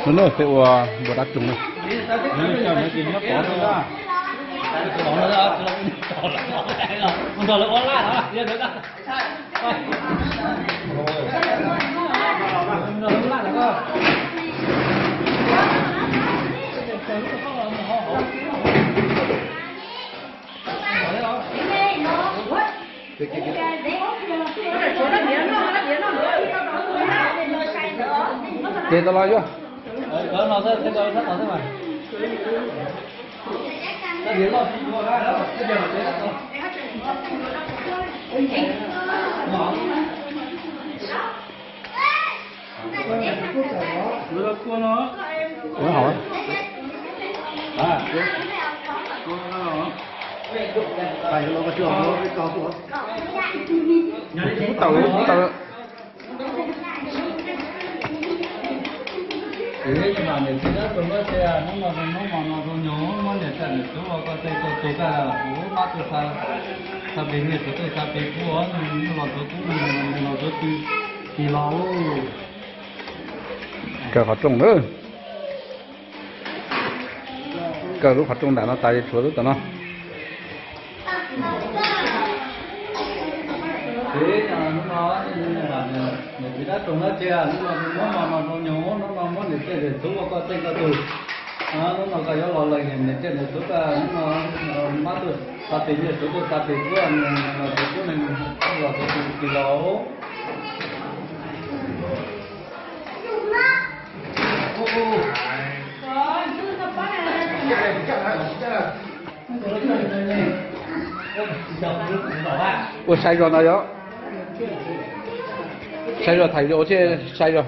No no, peb ua npua dab roog na. Ces tau los yuav. Ua hauv. Tawm tawm. Niam txiv dab roog Nkauj Tse, hnub no zoo hnub no zoo nyoog, muab niam tais niam tub ua koj tej koj tug, kuv mab tug xa pem niam tub, tug xa pem kuv, los ntxuav kuv, los ntxuav tw, tig los. Kaw qhov rooj na. Kaw lub qhov rooj nram no tas, tshuav lub tom no. Niam txiv dab roog Nkauj Tse, hnub no muab no no zoo nyoog, hnub no muab niam tais niam tub ua koj tej koj tug. Hnub no koj yuav los lawm, niam tais niam tub koj, hnub no mab tug xa pem niam tub, tug xa pem kuv, los ntxuav kuv, los ntxuav tw, tig los. Ua sai zog no yog, sai zog thaij video thiab sai zog.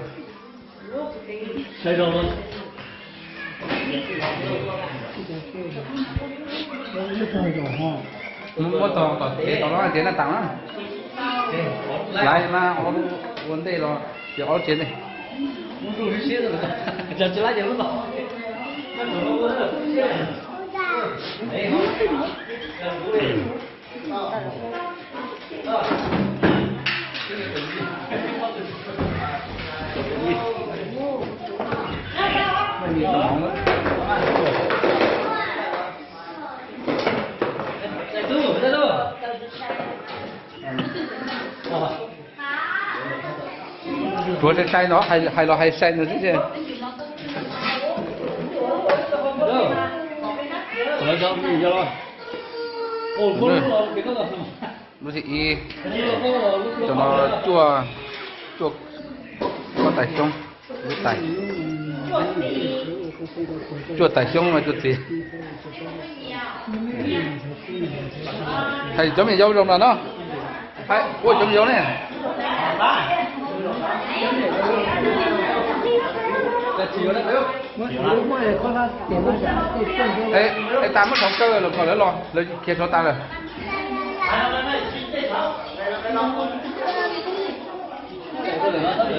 Muab tog tom tsev tod los tias naj tas na. Laiv mas ob lub ua ntej los ces ob lub tsev ntej. Tsuav sai sai no, hais los hais sai no xwb. Lub thib ib, cov no cuaj, cuaj, cuaj tais xyoob, lub tais, cuaj tais xyoob no cuaj txiv. Hais cov me nyuam zoo no no. Ua cov me nyuam ne. Es tas muab tov kaw los kom lawv los, lawv khiav tsov tas lawm.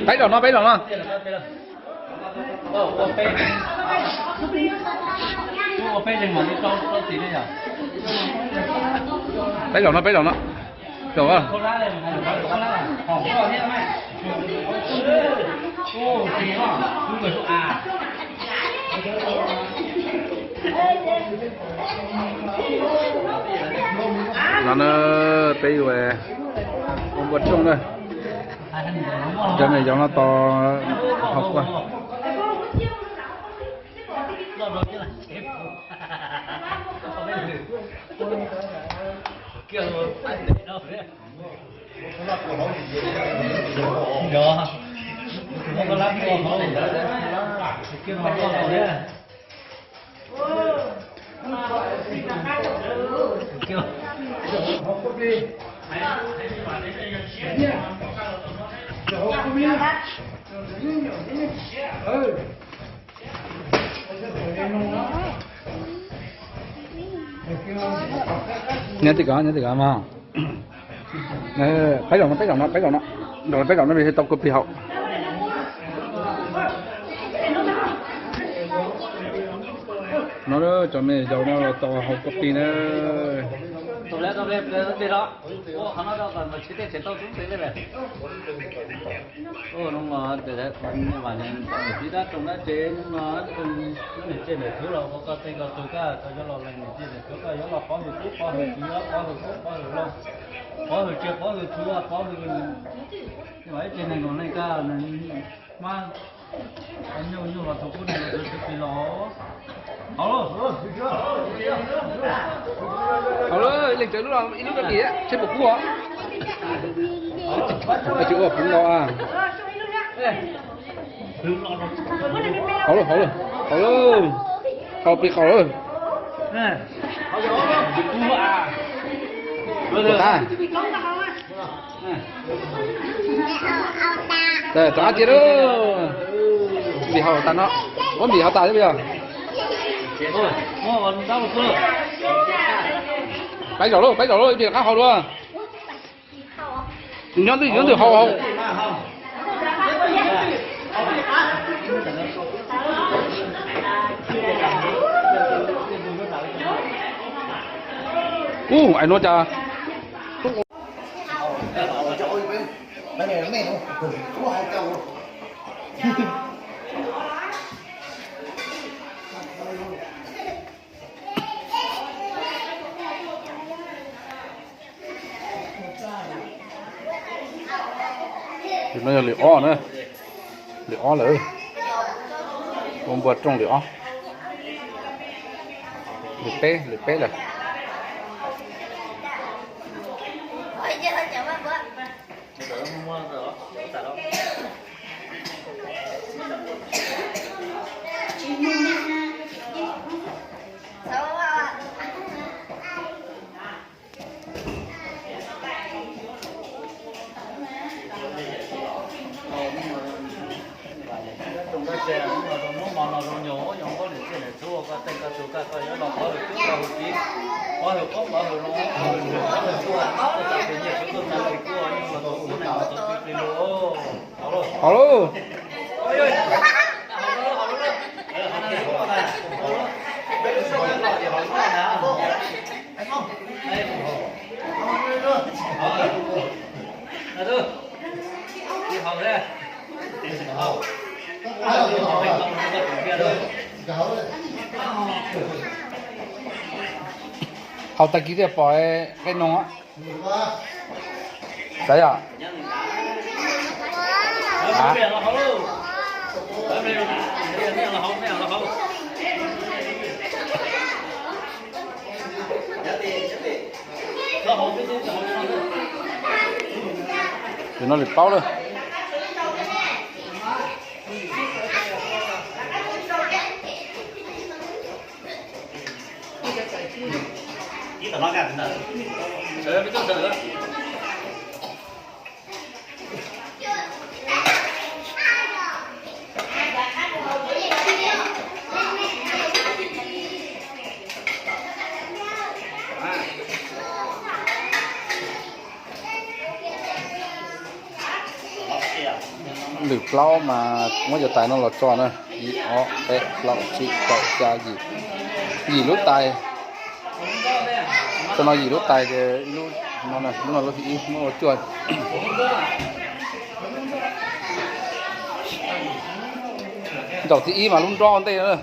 Peb zaum no, peb zaum no. Peb zaum no, peb zaum no. Zaum. No na, peb yuav ua npua rooj na. Cov me nyuam no tos haus kua. Nyob tim ko, nyob tim ko mas. Peb zaum no, peb zaum no, peb zaum no, zaum no peb zaum no, tau copy haum. No cov me zaum no los tau haus copy na. Tus le tus le tus le no, ua qhov no rau kom mas tsis tej tsev tau tub ntxiv li lawm. Ua no mas tes vam niam tij dab roog dab tsev no niam tij niam tub los ua koj tej koj tug kaj tau yuav los lees niam tij niam tub koj yuav los pov hwm tub pov hwm tub yuav pov hwm tub pov hwm los pov hwm tsev pov hwm tub pov hwm mas ib tsev neeg kom neej kaj mas nyuj nyuj los tug kub neeg los tug tsis los. Hauv lawm, ib leeg tsaws lub, ib lub rau tim thiab, seb puas kub os. Tsis ua puv nkaus a. Hauv lawm, hauv lawm, hauv lawm. Hauv pib hauv lawm. Puas tag? Rov qab cia lawm. Npis hauv tas no, muab npis hauv tas thiab yog. Peb zaum lauj, peb zaum lauj, ib pliag rov qab hauv dua. Nyob twj ywm hauv hauv. Ub, ais nuav cas. Tus no yog lwm ob na, lwm ob lawm, ua npua rooj lwm ob, lwm peb, lwm peb lawm. Hauv lauj. Hauv tag kis thiaj pom qe noog. Sav yom. Tus no lwm plaub lawm. Lwm plaub mas muab cov tais no los tso na, ib ob peb plaub tsib rau xya yim, yim lub tais. Tso no yim lub tais ces ib lub no, lub no lub thib ib muab ua cuaj. Zaum thib ib mas lub nrob ua ntej na.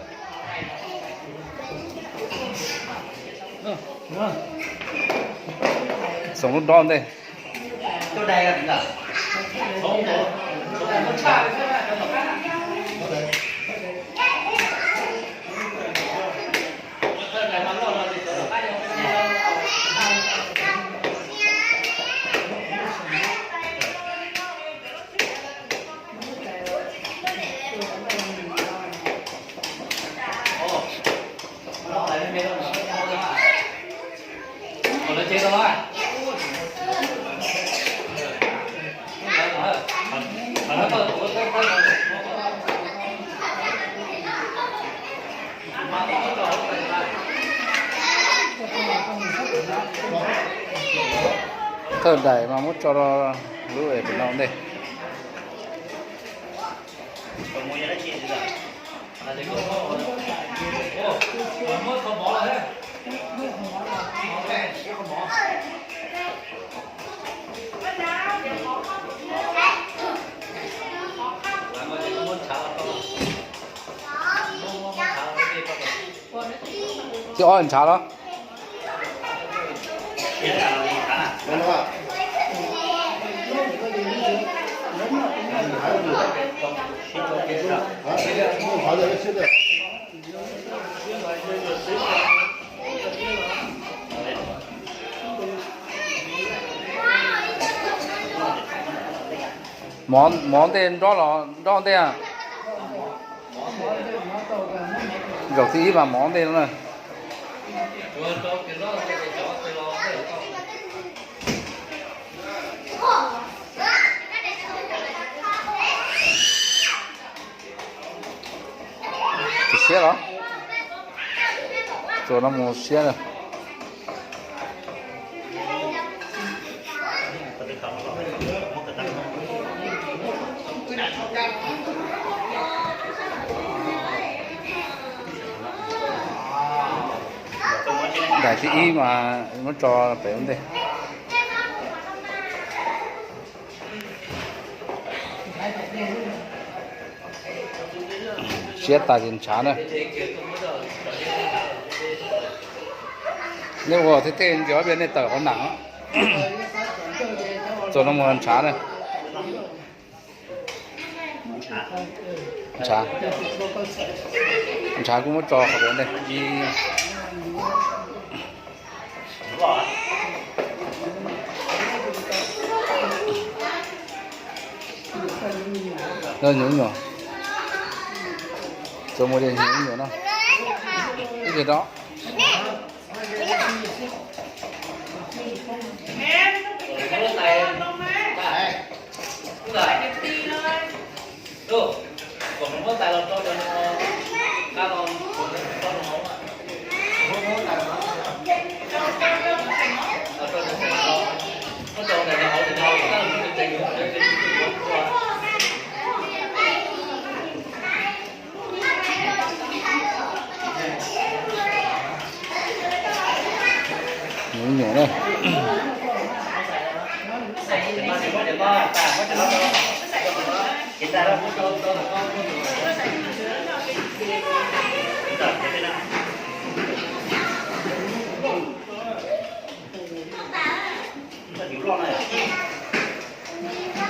Xoom lub nrob ua ntej. Thawj daim mas muab tso rau lub es pem no ntej. Thib ob ntshav los? Mov, mov ntej nrob los nrob ntej? Zaum thib ib mas mov ntej no na. Tsis siab los? Txuas no mus siab na. Daim thib ib mas muab tso pem ua ntej. Siab tas ces ntshav na. Nej ua thiab tej ntsis ob peb nej tawm qhov nam. Txuas no mus ntshav na. Ntshav, ntshav kuj muab tso qhov pem ntej. Nyuam nyuam, txuas mus tias nyuam nyuam no. Ib pliag rau. Nyuam nyuam na.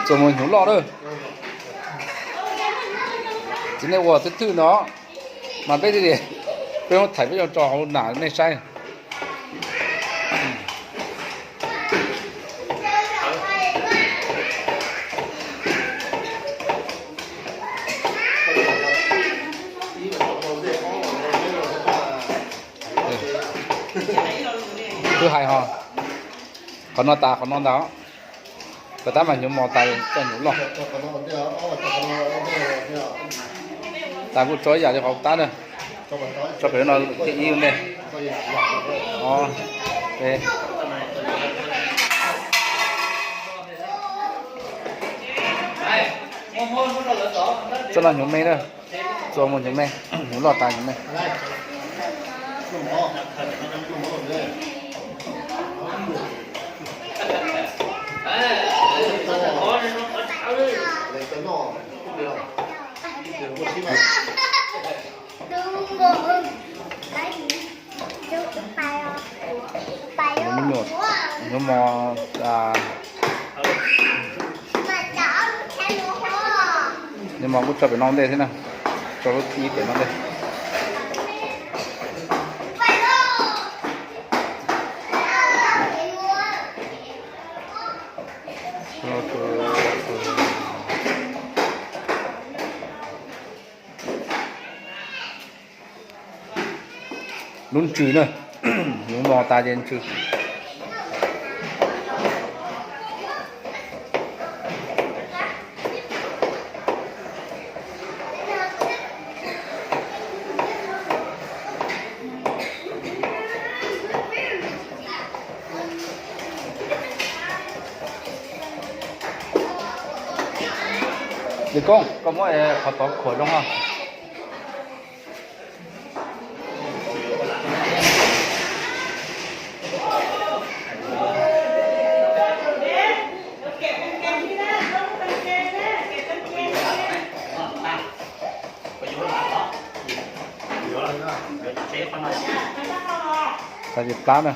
Txuas mus hnyuv loj lawm. Txiv nej ua twb thwj no, mas peb thiaj li, peb muab thaiv peb yuav tso hauv nam nej saib. Twb hais ho, qhov no tas qhov no ntag. Puas tab mas hnyuv mos tas coj hnyuv loj. Tas kuj tso ib yam li qhov tab na. Tso pem no thib ib ua ntej. Tso no hnyuv me na. Txuas mus hnyuv me, hnyuv loj tas hnyuv me. Hnyuv mos, hnyuv mos kuj tso pem no ntej thiab na. Tso lub thib ib pem no ntej. Lub ntsws na, hnyuv mos tas ces ntsws. Lis Koob, koj muab qhov tod khuam zoo ho. Tas ces plab na.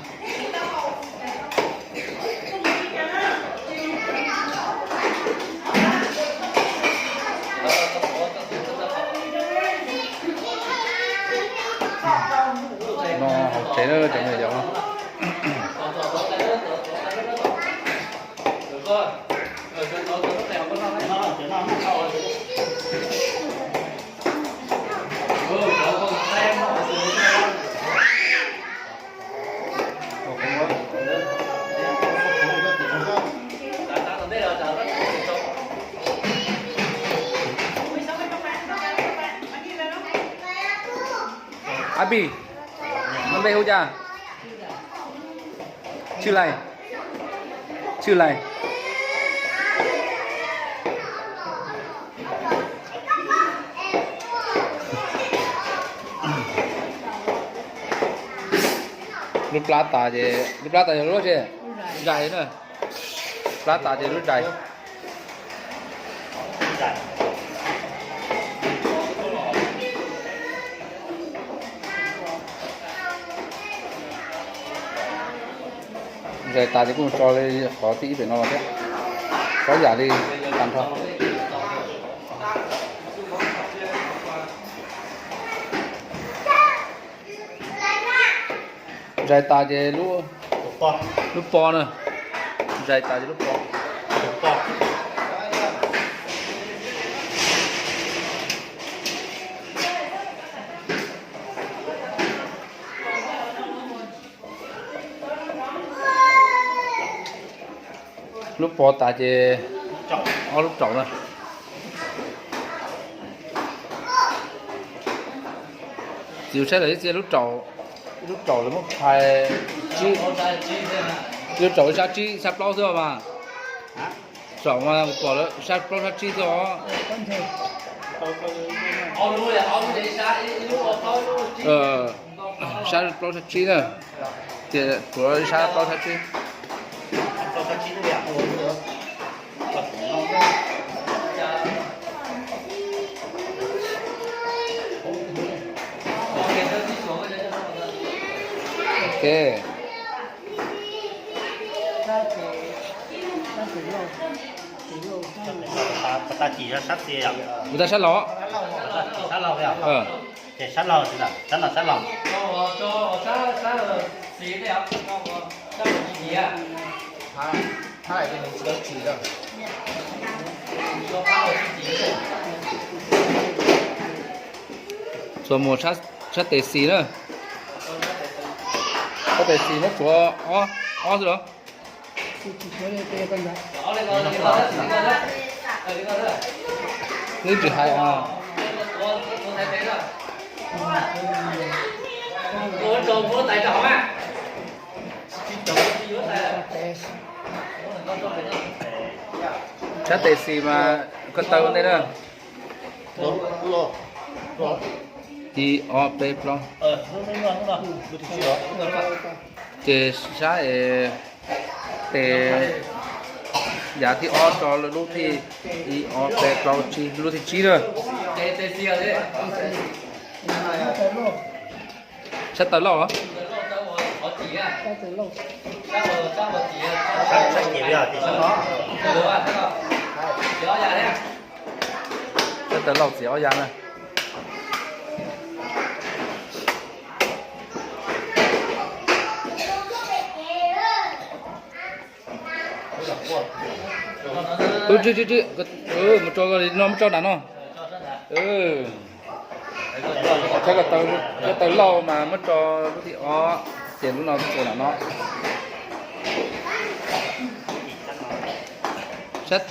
No hauv tsev na cov me nyuam yaus. Ab Pis, koj npe hu cas? Tshwj Lais. Tshwj Lais. Lub plab tas ces, lub plab tas yog lub tsi? Zais na. Plab tas ces lub zais. Zais tas ces kuj tso li qhov thib ib pem no los thiab. Txhob yam li tas nrho. Zais tas ces lub, lub po na. Zais tas ces lub po. Lub po tas ces ob lub raum na. Txiv saib lawv ib txhia lub raum, ib lub raum lawv muab phais tsib, ib lub raum ib sab tsib sab plaub xwb mas. Raum mas kuv pom lawv sab plaub sab tsib xwb os. Sab plaub sab tsib na. Ces tuav sab plaub sab tsib. Ok. Kuv tas sab los. Ces sab laug, sab no sab laug. Txuas mus sab tes xis na. Sab tes xis muab txuas ob, ob xwb los? Neb tsis hais os. Sab tes xis mas koj taw ua ntej na. Ib ob peb plaub. Ces sab es tes yav thib ob rau lub thib ib ob peb plaub tsib, lub thib tsib na. Sab taw lauj los? Sab taw lauj txiav ob yav na. Mus rau no, muab rau nram no. Sab taw lauj mas muab rau lub thib ob, ces lub no txuas nram no. Sab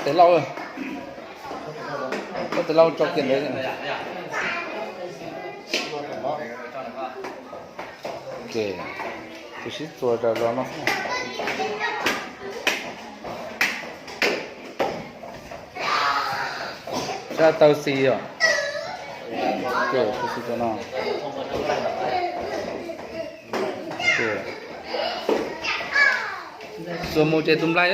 tes lauj, sab tes lauj tso kiag ntawd. Ces sib txuas raws los no. Sab taw xis os. Taw xis rau no. Txuas mus ces tus nplaig.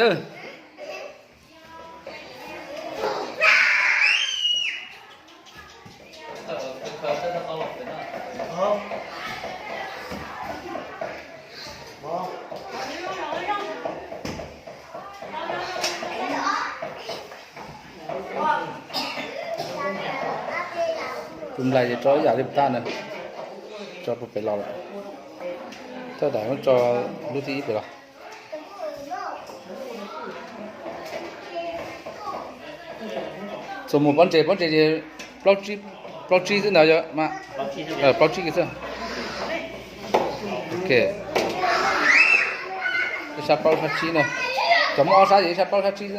Tus nplaig ces tso ib yam li pus tag na, tso puag pem los lawm. Thawj daim muab tso lub thib ib pem los. Txuas mus pob ntseg, pob ntseg ces plaub tsib xwb ntag, plaub tsib kiag xwb. Ok, ib sab plaub sab tsib na. Cov muaj ob sab ces ib sab plaub sab tsib xwb.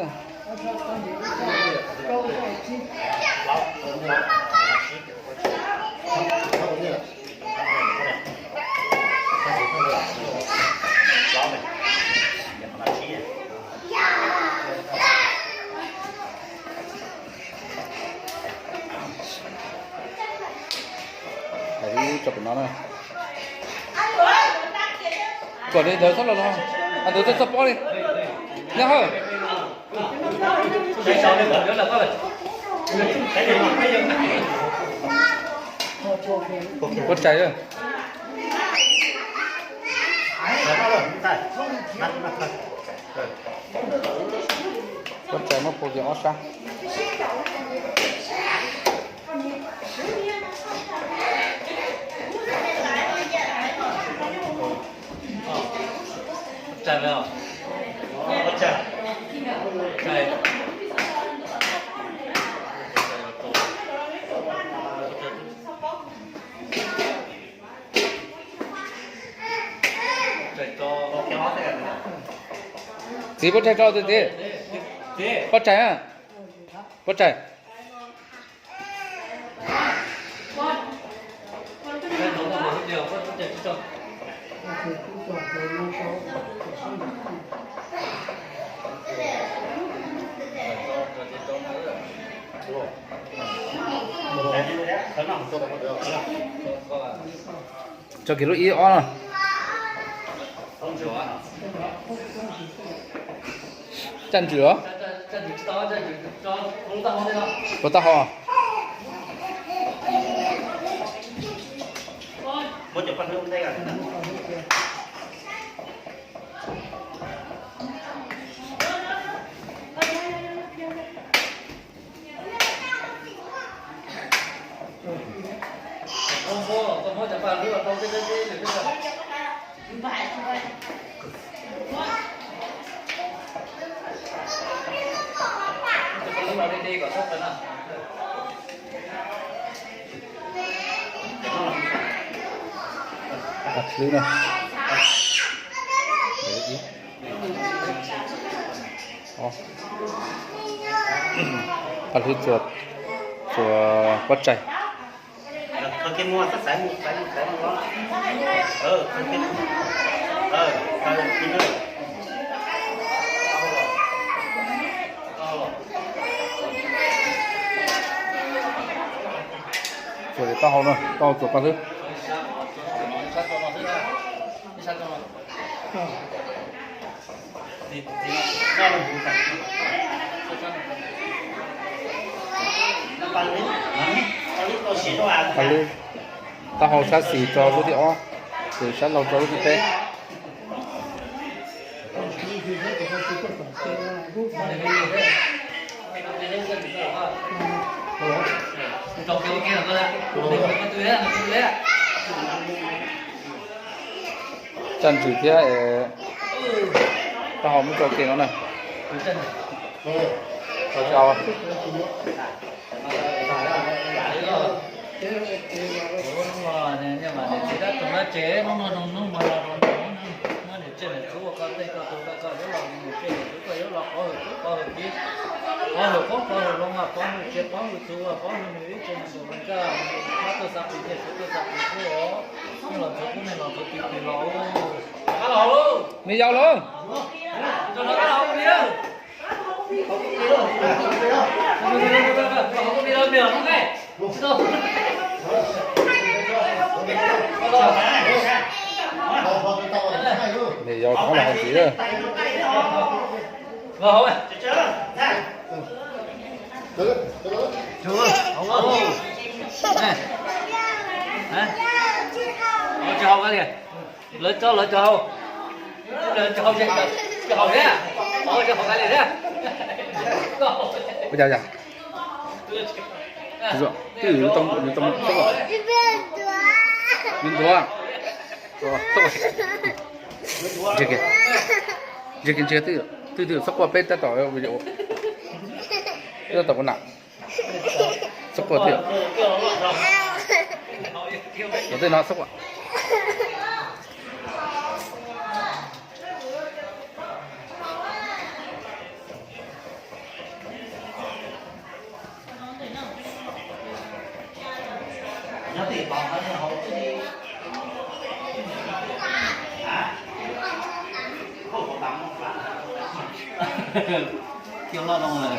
Tso pem no na. Kom li ntawd txhob los, ntawd txhob pob li. Nyob hawm. Pob tsaig. Pob tsaig muab pua kiag ob sab. Txiv pob tsaig rau tiag tiag. Pob tsaig, pob tsaig. Tso kiag lub ib ob no. Caj ntswg os. Puas tau hau? Paj hlwb na. Paj hlwb txuas, txuas pob tsaig. Txuas taub hau no, taub hau txuas paj hlwb. Paj hlwb, taub hau sab xis tso lub thib ob, ces sab laug tso lub thib peb. Caj ntswg thiab taub hau muab tso kiag no na. Me yau lauj. Me yau thov los hauv ntxiv. Tsis haus kab li, lawv tso lawv tsis haus, lawv tsis haus, tsis haus thiab, tsis haus kab li thiab. Ua cas, ua cas? Twb yog tau, yog tau, yog tau, yog tau. Ntshe kiag, twb twb txhob quaj, peb tab tom, tab tom ua nam. Txhob quaj twb, tom tej no txhob quaj. Cua loj loo lawm.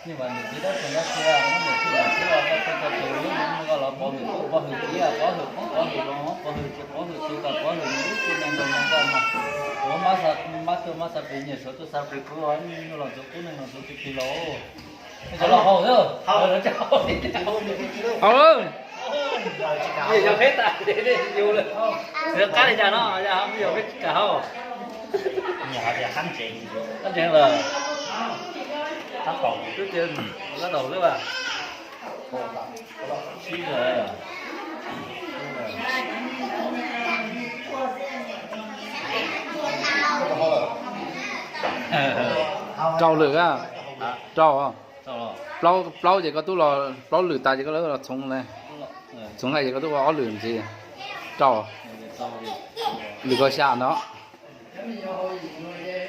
Nyuj vas nws txiv dab tsi dab tsi, muab nws txij nws txiv los koj txij koj tus, muab koj los pov hwm tub pov hwm kiv, pov hwm qoob pov hwm loo, pov hwm tsiaj pov hwm txhu, kom pov hwm nws ib txhia neeg nkaus neeg koj mas. Kuv mab tuaj mab xav plig nyiaj, suav tuaj xav plig kub, nyuj los ntxuav kub, neeg los ntxuav txij plig los. Cov los haus, haus, yog peb tas, yog qab li cas no, yog peb tsis kam haus. Qab ntseeg lawm. Twb tias qab tau lawm. Sib lawm. Rau lwm a, rau. Plaub, plaub ces koj tub los, plaub lwm tas ces koj los txhoov, txhoov nqaij ces koj tub ua ob lwm ntxiv. Rau. Lwm koj xya no.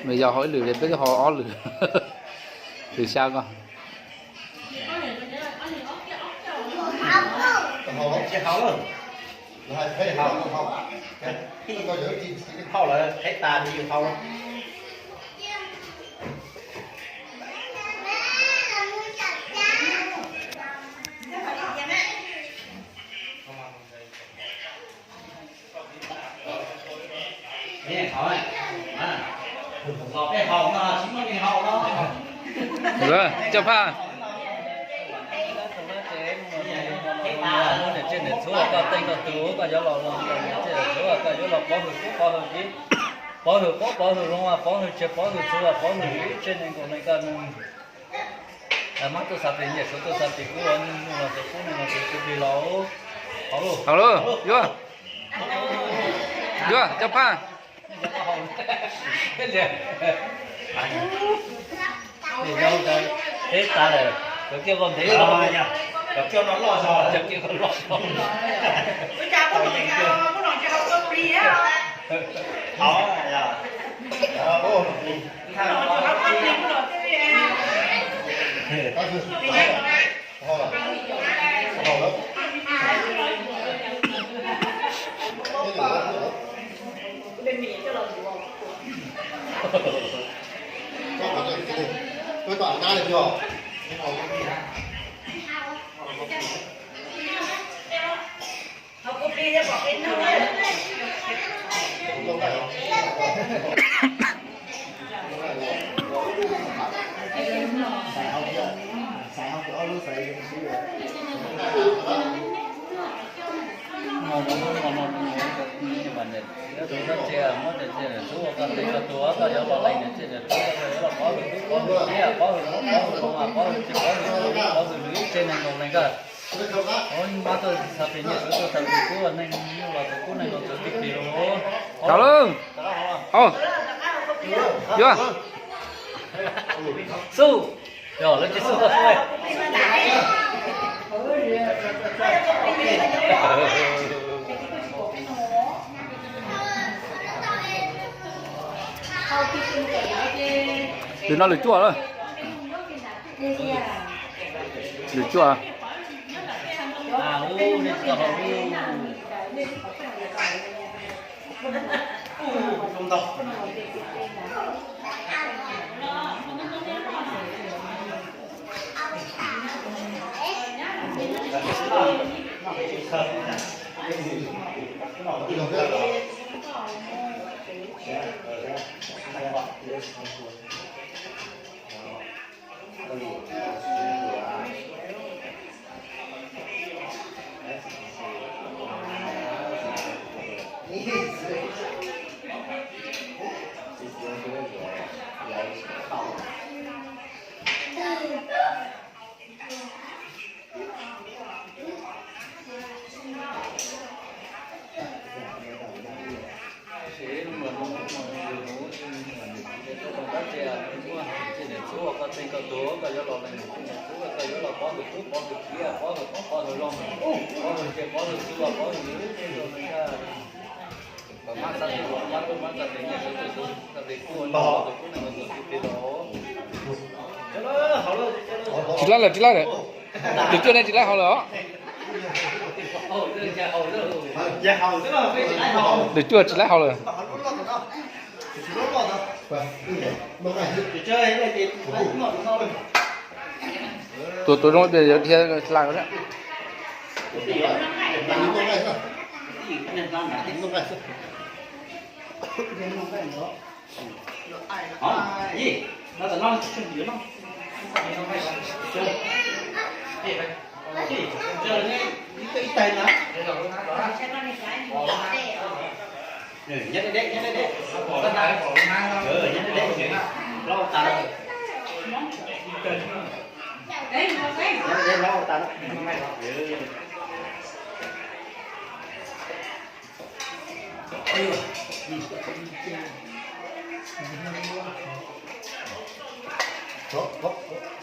Nws yog haus ib lwm, peb twb haus ob lwm. Lwm xya koj. Haus lawm, qheb tas ces yus haus. Coj phaj. Niam txiaj niam txhuv, koj teej koj tus, koj yuav los los niam txiaj niam txhuv, koj yuav los pov hwm kub pov hwm kiv, pov hwm qoob pov hwm loo, pov hwm tsiaj pov hwm txhu, pov hwm ib tsev neeg nkaus neeg koj neeg. Mab tuaj xav plig nyiaj, suav tuaj xav plig kub, nyuj los ntxuav kub, neeg los ntxuav txij plig los. Haus lauj, yuav, yuav, coj phaj. Peb tas lawm, cov kiag los ntev, cov kiag los loj zog, cov kiag los loj zog. Muab niam txiaj niam txhuv, koj teej koj tus, koj yuav los lees niam txiaj niam txhuv, koj yuav los pov hwm kub pov hwm kiv, pov hwm qoob pov hwm loo, pov hwm tsiaj pov hwm txhu, pov hwm lwm ib tsev neeg nkaus neeg koj. Mab tuaj xav plig nyiaj, suav tuaj xav plig kub, neeg los ntxuav kub, neeg los ntxuav txij plig los. Tau lawm. Haus. Yuav. Xub. Yog lawv tsis xub koj xub. Lwm no lwm cuaj lawm. Lwm cuaj. Tsis laib lawm, tsis laib lawm. Tus cuaj ne tsis laib haus lawm os. Tus cuaj tsis laib haus lawm. Tus, tus zoo ib pliag yuav dhia hla thiab.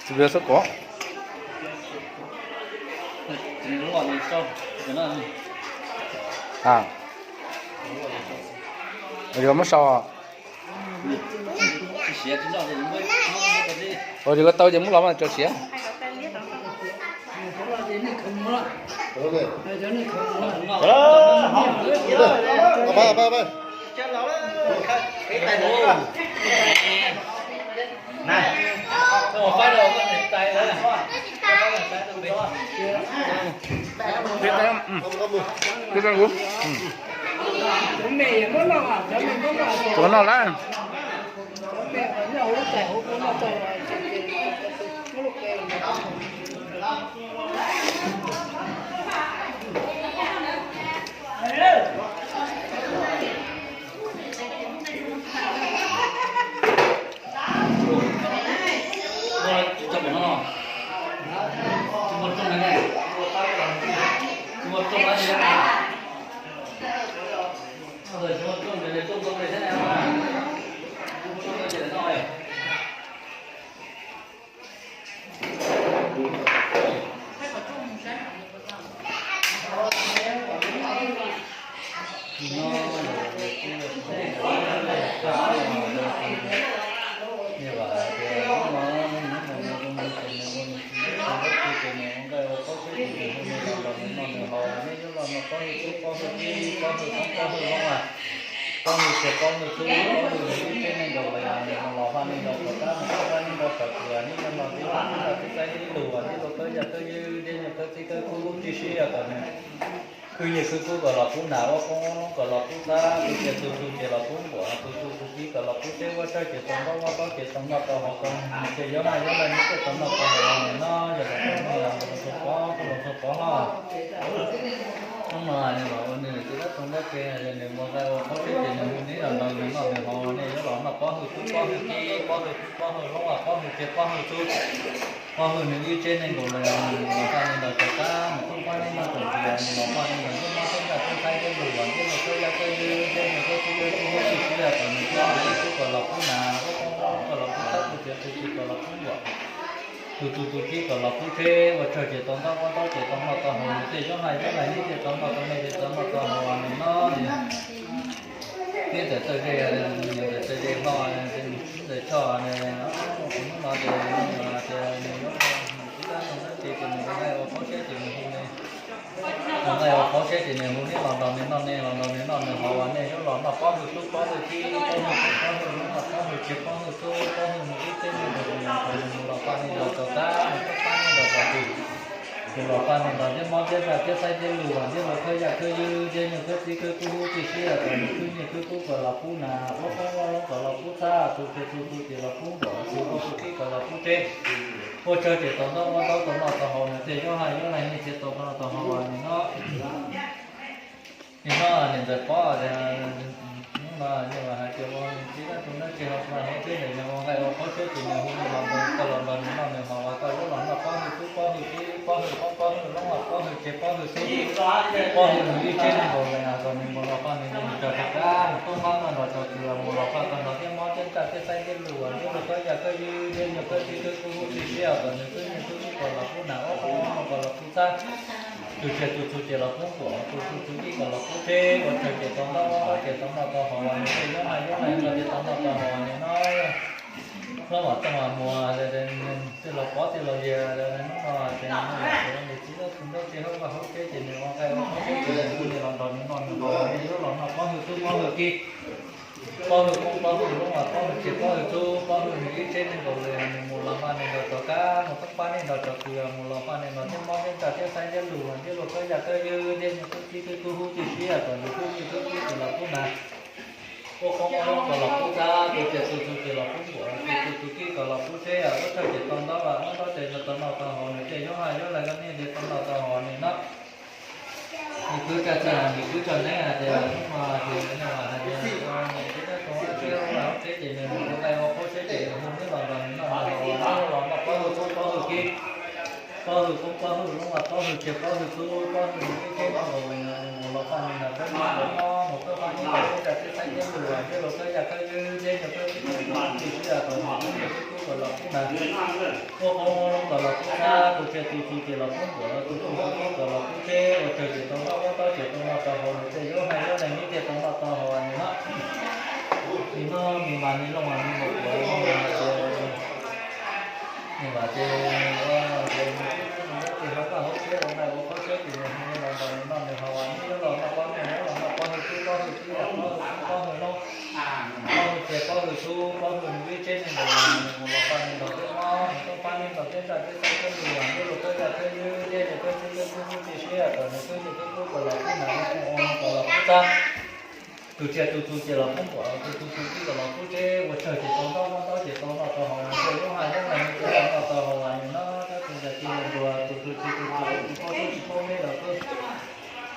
Tus xub kov. Yuav muab sau. Ua yog koj tau ces muab los mas tso siav. Cov noj lawm. Pab mus txias pab mus txhub, pab mus nws ib tsev neeg nkaus los yog nws los hla neeg los txog tab mus txog pab neeg nrog sawv kws neb nyob los tib tug tib tug tib saib tib lug tib tug kawb yaj kawb ywg dej nyuag kawb txib kawb kub lub tib si yog kom nws khwv nyiaj khwv kub kom los kub nas ua koob ua loob kom los kub xab, tus txias tus tug ces los kub nquam, tus tug tus kiv kom los kub teb ua tsawg ces tau ntaub ua ntaub ces tau noj tau haus tau nyiaj ces yob hais yob laij nws thiaj tau noj tau haus nws nyob yog los tau noj los tau txhua pov kuj los txhua pov hlob. Hnub no nws los ua nws tus dab txoog dab tse, yog nws mus nqaij ua qhov tseeb ces nws hu neb los nrog nws noj nws haus, nej yuav los noj pob hwj tub pob hwj kib pob hwj tub pob hwj hloob pob hwj txias pob hwj txhub, pob hwj nws ib tsev neeg nkaus los yog nws los nqa nws los txog tab mus tub pab neb noj txog tias nws los nqa nws los nyob mob teb ntaj teb nqaij teb lug los ntiab nws kawb yaj kawb ywg dej nws kawb txib kawb kub lub tib si yog kom nws tub tub kom los kub nas ua koob kom los kub xab tus txias tus tug kom los kub nquam, tus tug tus kiv kom los kub teb ua tsawg ces tau ntaub ua ntaub ces tau noj tau haus, nws thiaj yob hais yob laij neb thiaj tau noj tau haus ces tau noj tau haus nws nyob. Neb ntawm txawj ze, nws ntawm txawj ze hlo, nws ntawm choj, kuv hnub no ces nws yuav tus dab txoog dab tse ces nws nqaij ua qhov tseeb ces nws hu nws Ua nqaij ua qhauv siab ces nws hu neb los nrog nws noj, neb los nrog nws noj, nws ho uas nej yuav los noj pob hwj tub pob hwj kib, pob hwj pob hwj lub, pob hwj tsev, pob hwj tub, pob hwj mus ib tsev neeg nkaus, nws mus los paj neb nrog rov qab, nws tuaj pab neb nrog rov twg, ces los paj neb nrog ntiab mob ntiab ntsaj ntiab xaib ntiab lug, ntiab luag khawb yaj khawb ywg, ntiab nyuag khawb txib khawb kub hub tib si, kom nws khwb nyiaj khwb kub kom los pub nas, ua qoob ua loo kom los pub txhab, tus tseg tus tu ces los pub nkuam, tus ua tus kib kom los pub tsev. Ua tsawg ces tau ntaub, ua ntaub tau noj tau haus, nws tej yob haj yob laig nyiaj thiab tau noj tau haus nim no. Nim no niam ntxawm Pob tias, hnub no yog hais tias ua txiv dab tu dab tsi hauv hauv tsheb ntawm yog ua nqaij ua qhauv siab ces nws hu nws los nrog, koj los nrog nws noj nws haus, koj yuav los noj pob hwj tub pob hwj kib, pob hwj qoob pob hwj loob, pob hwj tsev pob hwj tub, pob hwj mus ib tsev neeg nkaus li, kom nws mus los paj neb nrog rov qab, mus toob pab noj nrog rov twg, mus los paj koj nrog ntiab mob ntiab ntsaj ntiab xaib ntiab lug, ntiab luag khawb yaj khawb ywg, ntiab nyuag khawb txib khawb kub hub tib si, kom nws khwb nyiaj khwb kub kom los pub nas, ua qoob ua loo kom los pub txhab, tus tseg tus tu ces los pub nkuam, tus tu tus kib kom los pub tsev, ua tsawg ces tau ntaub, ua ntaub ces tau noj tau haus, nws tej yob haj yob laig nyiaj thiab tau noj tau haus nim no. Hlob Vam Tooj Vam Muas, tej los Pob tej los Liag, hnub no ces nws txiv dab tu dab tsi hauv vaj hauv tsheb ces nws ua nqaij ua qhauv siab ces nws hu nws los nrog nws noj nws haus, nws yuav los noj pob hwj tub pob hwj kib, pob hwj qoob pob hwj loob, pob hwj tsev pob hwj tub, pob hwj mus ib tsev neeg nkaus li, nws mus los paj neb nrog rov qab, mus toob pab neb nrog rov twg, mus los paj neb nrog ntiab mob ntiab ntsaj ntiab xaib ntiab lug, ntiab luag khawb yaj khawb ywg, ntiab nyuag khawb txib khawb kub hub tib si, kom nws khwb nyiaj khwb kub ces los pub nas, ua qoob ua loo kom los pub txhab, tus tseg tus tu ces los pub nkuam, tus tu tus kib kom los pub tsev, ua tsawg ces tau ntaub, ua ntaub ces tau noj tau haus, nws tej yob haj yob laig nyiaj thiab tau noj tau haus nim no. Nws kwv tij txawj, nws kwv tij neeb hais tias hnub no ces nws hais tias nws txiv dab tu dab tsi hauv vaj hauv tsheb ces nws ua nqaij ua qhauv siab ces nws hu neb los nrog nws noj nws haus, neb los noj pob hwj tub pob hwj kib, pob hwj qoob pob hwj loob, pob hwj tsev pob hwj tub, pob hwj mus ib tsev neeg nkaus li, nws mus los paj neb nrog rov qab, mus toob pab neb nrog ntiab ntsaj ntiab xaib ntiab lug, ntiab luag khawb yaj khawb ywg, ntiab nyuag khawb txib khawb kub hub tib si, kom nws khwb nyiaj khwb kub kom los pub nas, ua qoob ua loo kom los pub txhab, tus tseg tus tu ces los pub nkuam, tus tu tus kib kom los pub tsev, ua tsawg ces tau ntaub, ua ntaub ces tau noj tau haus, nws tej yob haj yob laig nyiaj thiab tau noj tau haus nim no. Nim no nws mas nws loo mas nws mus kuam, nws mas hais tias, nws mas hais tias ua ces nws txiv dab tu dab tsi hauv vaj hauv tsheb ua nqaij ua qhauv siab ces nws hu neb los nrog nws noj nws haus, neb yuav los noj pob hwj, neb los noj pob hwj tub pob hwj kib, pob hwj qoob pob hwj loob, pob hwj tsev pob hwj tub, pob hwj mus ib tsev neeg nkaus li, nws mus los paj neb nrog ntiab mob, mus toob pab neb nrog ntiab ntsaj ntiab xaib ntiab lug, ntiab luag khawb yaj khawb ywg, ntiab nyuag khawb txib khawb kub hub tib si, kom nws khwb nyiaj khwb kub kom los pub nas, ua qoob ua loo kom los pub txhab, tus tseg tus tu ces los pub nkuam, tus tu tus kib kom los pub tsev, ua tsawg ces tau ntaub, ua ntaub ces tau noj tau haus, nws tej yob haj yob laig nyiaj thiab tau noj tau haus nim no, tab sis ntawm tij laug ntuag tus tu tsis tu tu tsis paub tub tsis paub meb los xwb.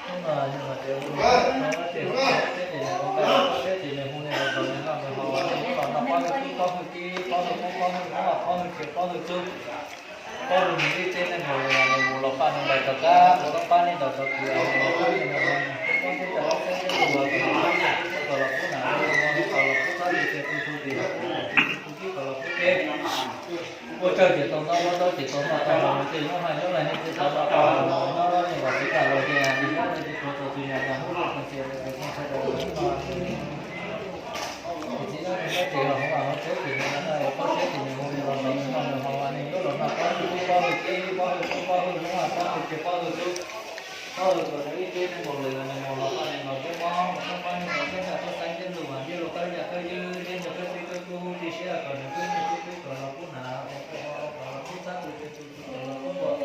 Hnub no yog hais tias ua nqaij ua qhauv siab ces nws ua nqaij ua qhauv siab ces nws hu neb los nrog nws noj nws haus, neb yuav los noj pob hwj tub pob hwj kib, pob hwj qoob pob hwj loob, pob hwj tsev pob hwj tub, pob hwj mus ib tsev neeg nkaus li, nws mus los paj neb nrog rov qab, mus toob pab neb nrog rov twg, mus los pab neb nrog ntiab ntsaj ntiab xaib ntiab lug, ntiab nyuag khawb txib khawb kub kom los pub nas, ua qoob ua loo kom los pub txhab, tus tseg tus tu ces los pub nkuam, tus tu tus kib kom los pub tsev. Ua tsawg ces tau ntaub, ua ntaub ces tau noj tau haus, nws tej yob haj yob laig nyiaj thiab tau noj tau haus no, nej vam txiv kaj los ces nws yob laig nyiaj thiab tau txhua yam yam hnub no, tus tseg tus tu sawv daws hnub no ces nws txiv dab tu dab tsi los hauv vaj hauv tsheb ces nws ua nqaij ua qhauv siab ces nws hu neb los nrog nws noj nws haus, neb yuav los noj pob hwj tub pob hwj kib, pob hwj qoob pob hwj loob, pob hwj tsev pob hwj tub, pob hwj kom nws ib tsev neeg nkaus li, nws mus los paj neb nrog ntiab mob, mus toob pab neb nrog ntiab ntsaj ntiab xaib ntiab lug, ntiab luag khawb yaj khawb ywg, ntiab nyuag khawb txib khawb kub hub tib si, kom nws khwb nyiaj khwb kub kom los pub nas, ua qoob ua loo kom los pub txhab, tus tseg tus tu kom los pub nkuam,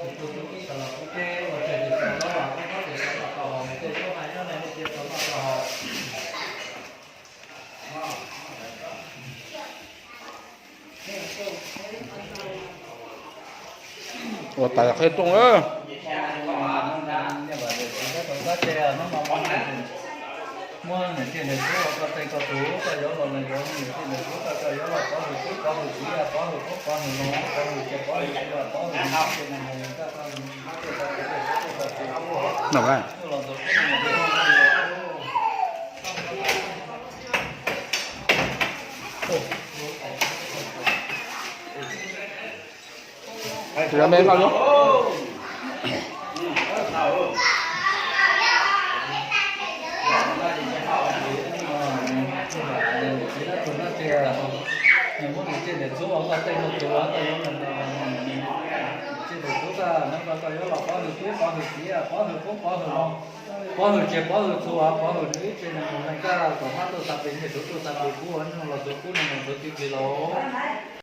tus tu tus kib kom los pub tsev, ua tsawg ces tau ntaub, ua ntaub ces tau noj tau haus, nws tej yob haj yob laig nyiaj thiab tau noj tau haus. Ua tas qhib rooj lawm. Muab niam tij niam tub ua koj tej koj tus, koj yuav los nws yuav, niam tij niam tub koj, koj yuav los pob hwj tub pob hwj kib, pob hwj qoob pob hwj loob, pob hwj tsev pob hwj kub, pob hwj mus ib tsev neeg nkaus li, koj koj mus noj tej koj tus, koj tus, koj tus, koj tus, los ntxuav kub mus. Tus me noj lub. Nws muab nws tej niam tub ua koj tej koj tus, koj yuav nws tej niam tub. Hnub no koj yuav los pov hwm tub pov hwm kiv, pov hwm qoob pov hwm loo, pov hwm tsiaj pov hwm txhu, pov hwm nws ib tse neeg neeg koj kom mab tuaj xa pes, nyiaj txwv tuaj xa pes, kub ua neeg los txhua kub neeg neeg txhua txhia plig los.